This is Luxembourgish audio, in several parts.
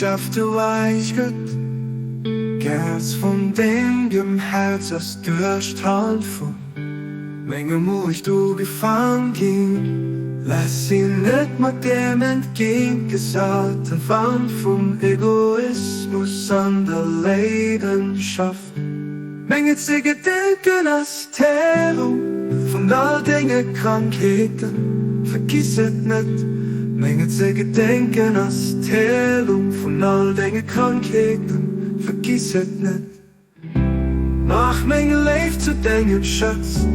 Frëndschaft du eis gëtt. D'Gäerz vun dengem Häerz ass duerch d'Hand vu mengem Muecht ugefaang ginn. Laass si net mat dem entgéintgesate Wand vum Egoismus an der Leidenschaft. Menge ze gedenken ass d'Heelung vun all denge Krankheeten. Vergiss et net, menge ze gedenken ass d'Heelung vun all denge Krankheeten. Vergiss et net. Maach meng Léift zu dengem Schatz,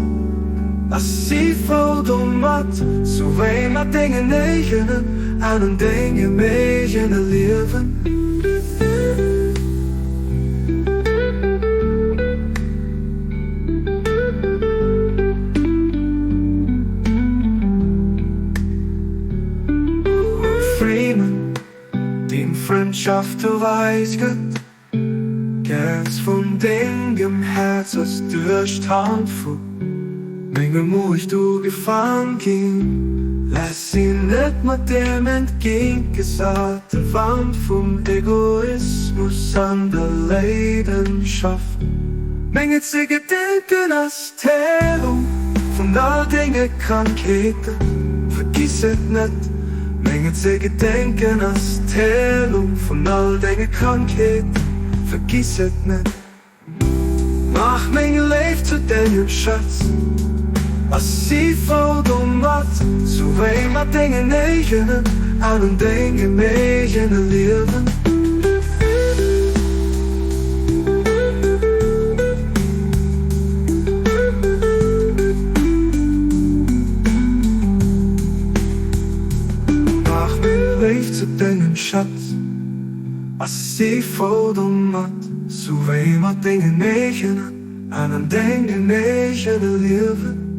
a si frou domat, sou wéi mat dengen eegenen an an dengem eegene Liewen. Freeman, deen Frëndschaft eweis gëtt. D'Gäerz vun dengem Häerz ass duerch d'Hand vu mengem Muecht ugefaang ginn. Laass si net mat dem entgéintgesate Wand vum Egoismus an der Leidenschaft. Menge ze gedenken ass d'Heelung vun all denge Krankheeten. Vergiss et net, menge ze gedenken ass d'Heelung vun all denge Krankheeten. Vergiss et net. Maach meng Léift zu dengem Schatz a si frou domat, sou wéi mat dengen eegenen an an dengem eegene Liewen. Maach meng Léift zu dengem Schatz a si frou domat, sou wéi mat dengen eegenen an an dengem eegene Liewen.